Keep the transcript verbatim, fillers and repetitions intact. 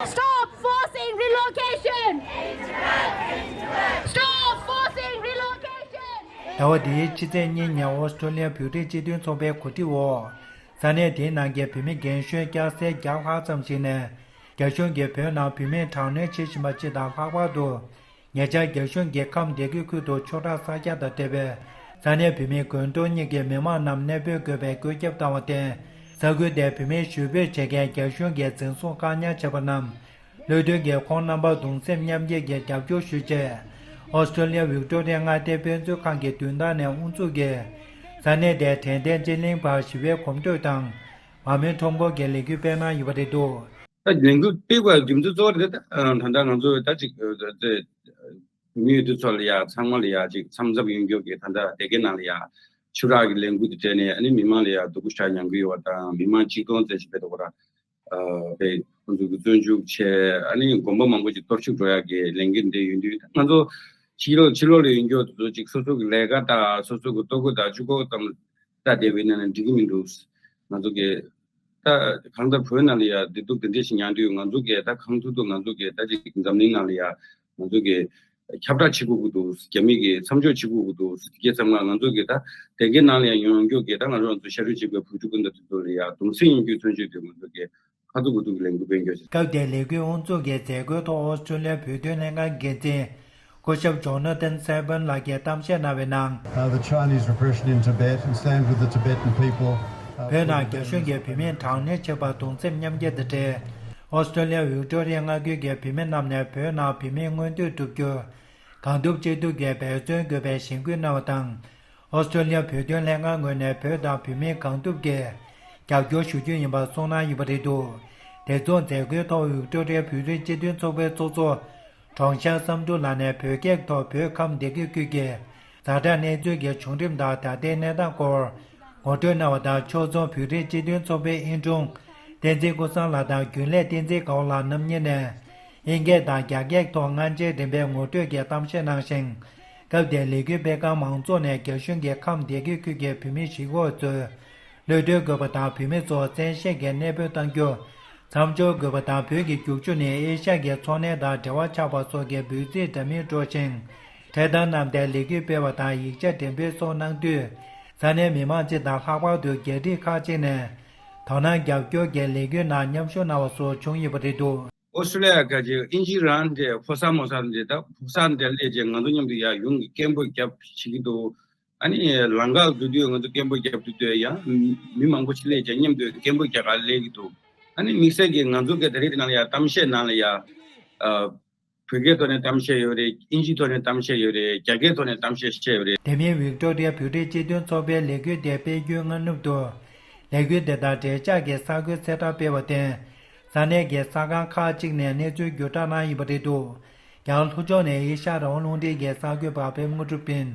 Stop forcing relocation! Stop forcing relocation! ཟླ་བ་འདིའི་ཕྱི་ཚེས་གཉིས་ཉིན་ཨོ་སི་ཀྲོ་ལི་ཡ་བོད་རིགས་སྤྱི་མཐུན་ཚོགས་པའི་གོ་སྒྲིག་འོག་ས་གནས་དེའི་ནང་གི་བོད་མི་རྒན་གཞོན་སྐྱ་སེར་བརྒྱ་ལྷག་ཙམ་ཞིག་ནས། རྒྱ་གཞུང་གིས་བོད་ནང་བོད་མིར་དྲག་གནོན་བྱེད་བཞིན་པ་སྤྱི་དང་ལྷག་པར་དུ། ཉེ་ཆར་རྒྱ་གཞུང་གིས་ཁམས་སྡེ་དགེ་ཁུལ་དུ་ཆོས་གྲགས་ས་སྐྱ་དང་འབྲེལ་བའི་ས་གནས་བོད་མི་དགོན་གྲོང་གཉིས་ཀྱི་མི་མང་རྣམས་གནས་སྤོས་དགོས་པའི་བཀོད་ཁྱབ་བཏང་བར་བརྟེན། ས་ཁུལ་དེའི་བོད་མིའི་ཞུ་འབོད་བྱེད་མཁན་རྒྱ་གཞུང་གིས་འཛིན་བཟུང་བཀག་ཉར་བྱས་པ་རྣམས། བློ་མཐུན་གྱིས་ཁོང་རྣམ་པར་གདུང་སེམས་མཉམ་སྐྱེད་ཀྱི་རྒྱབ་སྐྱོར་ཞུས་རྗེས། ཨོ་སི་ཀྲོ་ལི་ཡ་ཝིག་ཏོ་རི་ཡ་མངའ་སྡེའི་དཔེ་མཛོད་ཁང་གི་མདུན་ཐང་ནས་དབུ་འཛུགས་ཀྱིས། ས་གནས་དེའི་དྲན་རྟེན་སྤྱི་གླིང་བར་ཞི་བའི་གོམ་བགྲོད་དང་། མར་མེའི་ཁྲོམ་སྐོར་གྱི་ལས་འགུལ་སྤེལ་གནང་ཡོད་པ་རེད་འདུག་ད་ལས་འགུལ་སྤེལ་དགོས་རྒྱུ་མཚན་གཙོ་བོ་དེ་ད་ད་ལྟ་ང་ཚོ་ད་ཅིག་བོད་མི་ཡོད་དུས་ཚོ་ལ་ཡ་ཚང་མ་ལ་ཡ་ཅིག་མཚམས་མཚམས་ཡོང་རྒྱུ་གི་ད་ལྟ་སྡེ་དགེ་ནང་ལ་ཡ་ཆུ་རགས་ཀྱི་ལས་འགུལ་དེ་སྤྲད་ནས་ཨ་ནི་མི་མང་ལ་ཡ་སྡུག་པོ་ཞེ་དྲག་མྱོང་གི་ཡོད་པ་དང་མི་མང་ཆིག་སྟོང་ཙམ་ཞིག་ཕེབས་འདུག་ག་ར། ཨ་དེ་ཁོང་ཚོ་གི་བཙོན་འཇུག་བྱས་ཨ་ནི་དགོན་པ་མང་པོ་ཅིག་གཏོར་བཤིག་འགྲོ་ཡག་གི་ལས་འགུལ་འདི་ཡོད་དུས་ང་ཚོ་ཕྱི་ལོགས་ཕྱི་ལོགས་ལ་ཡོང་རྒྱུ་དེ་ཚོ་ཅིག་སོ་སོ་གི་ལས་ཀ་དང་སོ་སོ་གི་ལྟོ་གོས་དང་གཅིག་པོ་ཙམ་ལྟ་བསྡད་པ་ཡིན་ན་ནི་འགྲིག་གི་མི་འདུག་ང་ཚོ་གི་ད་གང་ལྟར་བོད་ནང་ལ་ཡ་བདེ་སྡུག་འདི་འདྲ་ཞིག་མྱངས་དུས་ང་ཚོ་གི་ད་གང་ཐུབ་ཐུབ་ང་ཚོ་གི་ད་ཅིག་འཛམ་གླིང་ནང་ལ་ཡ་ང་ཚོ་གི་ཁྱབ་བསྒྲགས་བྱེད་དགོས་ཀྱི་འདུག་རྒྱ་མི་གི་མཚམས་འཇོག་བྱེད་དགོས་ཀྱི་འདུག་དེ་གའི་ཚང་མ་ང་ཚོ་གི་ད་དེ་གའི་ནང་ལ་ཡ་ཡོང་རྒྱུ་གི་ད་ང་ཚོ་ང་ཚོ་ཤ་རུས་གཅིག་པའི་བོད་ཕྲུག་སྤུན་ཟླ་དེ་ཚོ་ལ་ཡ་གདུང་སེམས་མཉམ་སྐྱེད་མཚོན་བྱེད་དུ་ང་ཚོ་གི་ཁ་ཐུག་གུ་ཐུག་གི་ལས་འགུལ་སྤེལ་རྒྱུ་ཞིག་སྐབས་དེར་ལས་འགུལ་དབུ་འཛུགས་ཀྱི་མཛད་སྒོའི་ཐོག་ཨོ་སི་ཀྲོ་ལི་ཡ་བོད་དོན་ལྷན་ཁང་འགན་འཛིན་སྐུ་ཞབས་ཇོ་ན་ཐན་སེ་བན་ལགས་ཀྱིས་གཏམ་བཤད་གནང་བའི་ནང་། Uh, the Chinese repression in Tibet and stand with the Tibetan people. Uh, བོད་ནང་རྒྱ་གཞུང་གིས་བོད་མིར་དྲག་གནོན་བྱས་པར་གདུང་སེམས་མཉམ་སྐྱེད་དང་འབྲེལ། ཨོ་སི་ཀྲོ་ལི་ཡ་ཝིག་ཏོ་རི་ཡ་མངའ་ཁུལ་གྱི་བོད་མི་རྣམས་ནས་བོད་ནང་བོད་མིའི་མངོན་འདོད་བསྒྲུབ་རྒྱུར། གང་ཐུབ་ཅི་ཐུབ་ཀྱིས་འབད་བརྩོན་དགོས་པའི་གཞེན་སྐུལ་གནང་བ་དང་། ཨོ་སི་ཀྲོ་ལི་ཡ་བོད་དོན་ལྷན་ཁང་ངོས་ནས་བོད་དང་བོད་མི་གང་ཐུབ་ཀྱིས་རྒྱབ་སྐྱོར་ཞུ་རྒྱུ་ཡིན་པ་གསུངས་གནང་ཡོད་པ་རེད་འདུག་དེ་མཚུངས་མཛད་སྒོའི་ཐོག་ཝིག་ཏོ་རི་ཡ་བོད་རིགས་སྤྱི་མཐུན་ཚོགས་པའི་ཚོགས་གཙོ་ཀྲོང་ཤར་བསམ་འགྲུབ་ལགས་ནས་བོད་སྐད་ཐོག་བོད་ཁམས་སྡེ་དགེ་ཁུལ་གྱི་ཛ་དྲག་གནས་ཚུལ་གྱི་བྱུང་རིམ་དང་ད་ལྟའི་གནས་སྟངས་སྐོར་ངོ་སྤྲོད་གནང་བ་དང་། ཕྱོགས་མཚུངས་བོད་རིགས་སྤྱི་མཐུན་ཚོགས་པའི་ཨིན་ཀྲུང་བསྟན་འཛིན་ཀུན་བཟང་ལགས་དང་རྒྱུན་ལས་བསྟན་འཛིན་དགའ་བ་ལགས་རྣམ་གཉིས་ནས། དབྱིན་སྐད་དང་རྒྱ་སྐད་ཐོག་སྔ་རྗེས་རིམ་པས་ངོ་སྤྲོད་ཀྱི་གཏམ་བཤད་གནང་ཞིང་། སྐབས་དེར་ལས་འགུལ་སྤེལ་ཁང་མང་ཚོགས་ནས་རྒྱ་གཞུང་གིས་ཁམས་སྡེ་དགེ་ཁུལ་གྱི་བོད་མི་ཞི་གཡོག་ཚོས་གློད་གྲོལ་དགོས་པ་དང་། བོད་མི་ཚོར་བཙན་ཤེད་ཀྱིས་གནས་སྤོ་གཏང་རྒྱུ་མཚམས་འཇོག་དགོས་པ་དང་། བོད་ཀྱི་རྒྱུག་ཆུ་ནི་ཨེ་ཤ་ཡའི་འཚོ་གནས་དང་འབྲེལ་བ་ཆགས་པ་སོགས་ཀྱི་འབོད་ཚིག་འདྲ་མིན་སྒྲོག་ཅིང་། འཕྲེད་དར་བསྣམས་ཏེ་ལས་འགུལ་སྤེལ་བ་དང་ཡིག་ཆ་འགྲེམས་སྤེལ་སོགས་གནང་དུས། ས་གནས་མི་མང་སྤྱི་དང་ལྷག་པར་དུ་རྒྱ་རིགས་ཁག་ཅིག་ནས་དོ་སྣང་རྒྱབ་སྐྱོར་གྱིས་ལས་འགུལ་ནང་མཉམ་ཞུགས་གནང་བ་སོགས་བྱུང་ཡོད་པ་རེད་འདུག་ཨོ་སི་ཀྲོ་ལི་ཡ་ཁ་ཅིག་ཨིན་ཇི་རང་འདྲ་ཕོ་གསར་མོ་གསར་འདྲ་ད་ཕོ་གསར་འདྲ་སླེབས་རྗེས་ང་ཚོ་མཉམ་དུ་ཡར་ཡོང་གི་སྐད་འབོད་རྒྱབ་བྱེད་ཀྱི་འདུག་ཨ་ནི་ལམ་ཁ་འགྲོ་དུས་ང་ཚོ་སྐད་འབོད་རྒྱབ་དུས་དུས་ཡང་མི་མང་པོ་ཞིག་སླེབས་རྗེས་མཉམ་དུ་སྐད་འབོད་རྒྱག་ག་སླེབས་ཀྱི་འདུག་ཨ་ནི་དམིགས་བསལ་གྱིས་ང་ཚོ་གི་ད་རེས་དེ་ནང་ལ་ཡ་གཏམ་བཤད་ནང་ལ་ཡ་ཨ། བོད་སྐད་ཐོག་ནས་གཏམ་བཤད་ཡོད་རེད། ཨིན་ཇིའི་ཐོག་ནས་གཏམ་བཤད་ཡོད་རེད། རྒྱ་སྐད་ཐོག་ནས་གཏམ་བཤད་བཤད་ཡོད་རེད། དེ་མིན་ཝིག་ཏོ་རི་ཡ་བོད་རིགས་སྤྱི་མཐུན་ཚོགས་པའི་ལས་འགུལ་དེ་སྤེལ་རྒྱུའི་སྔ་ནུབ་ཏུ། ལས་འགུལ་དེ་དང་འབྲེལ་ཆགས་ཀྱི་གསར་འགོད་གསལ་བསྒྲགས་སྤེལ་བར་བརྟེན། ས་གནས་ཀྱི་གསར་ཁང་ཁག་ཅིག་ནས་གནས་ཚུལ་བརྒྱུད་བསྒྲགས་གནང་ཡོད་པ་རེད་འདུག་ཡང་ལྷོ་ཕྱོགས་ནས་ཨེ་ཤ་ཡ་རང་དབང་རླུང་འཕྲིན་གྱི་གསར་འགོད་པ་པད་མ་དངོས་གྲུབ་ཡིན།